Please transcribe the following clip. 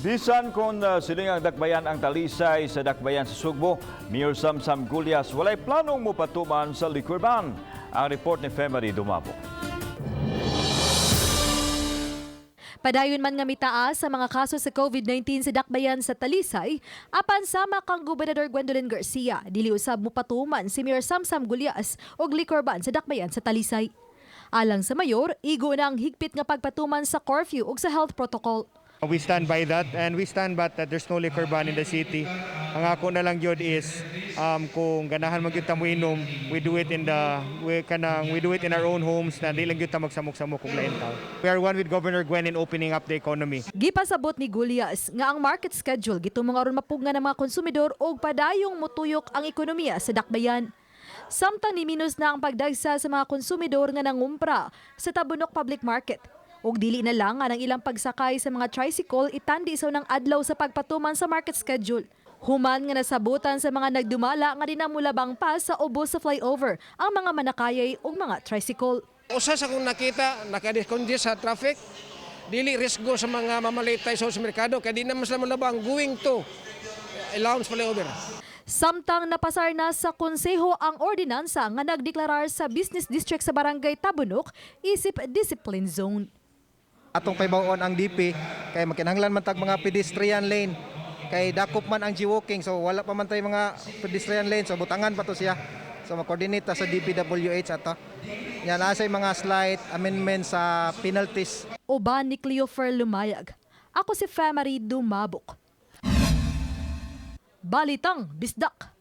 Bisan kung silingang dakbayan ang Talisay sa dakbayan sa Sugbo, Mayor Samsam Gullas walay planong mupatuman sa liquor ban. Ang report ni Femery Dumabo. Padayon man nga mitaas sa mga kaso sa COVID-19 sa dakbayan sa Talisay, apan sama kang Gobernador Gwendolyn Garcia, dili usab mopatuman si Mayor Samsam Gullas og liquor ban sa dakbayan sa Talisay. Alang sa mayor, igo na ang higpit nga pagpatuman sa curfew ug sa health protocol. We stand by that and we stand by that there's no liquor ban in the city. Ang ako na lang gyud is kung ganahan man gyud ta moinom, we do it in our own homes na di lang gyud ta magsamok-samok og lain tao. We are one with Governor Gwen in opening up the economy. Gipasabot ni Gullas nga ang market schedule gitumong aron mapugngan ang mga konsumidor og padayong motuyok ang ekonomiya sa dakbayan. Samtang niminus na ang pagdagsa sa mga konsumidor nga nangumpra sa Tabunok Public Market. Ug dili na lang ang ilang pagsakay sa mga tricycle itandi sa unang adlaw sa pagpatuman sa market schedule. Human nga nasabutan sa mga nagdumala nga dinamulabang pa sa ubos sa flyover ang mga manakayay ug mga tricycle. Usa sa kong nakita, naka-discongest sa traffic, dili risgo sa mga mamalitay sa merkado, kaya di naman sila malabang going to allowance flyover. Samtang napasar na sa konseho ang ordinansa nga nagdeklarar sa business district sa Barangay Tabunok isip discipline zone. Atong pahibaw-on ang DP kay magkinahanglan man tag mga pedestrian lane kay dakop man ang G-walking, so wala pa man tay mga pedestrian lane, so butangan pa to siya. So ma-coordinate ta sa DPWH ato yan asa mga slight amendment sa penalties. Uban ni Cleofer Lumayag. Ako si Femary Dumabok. Balitang Bisdak.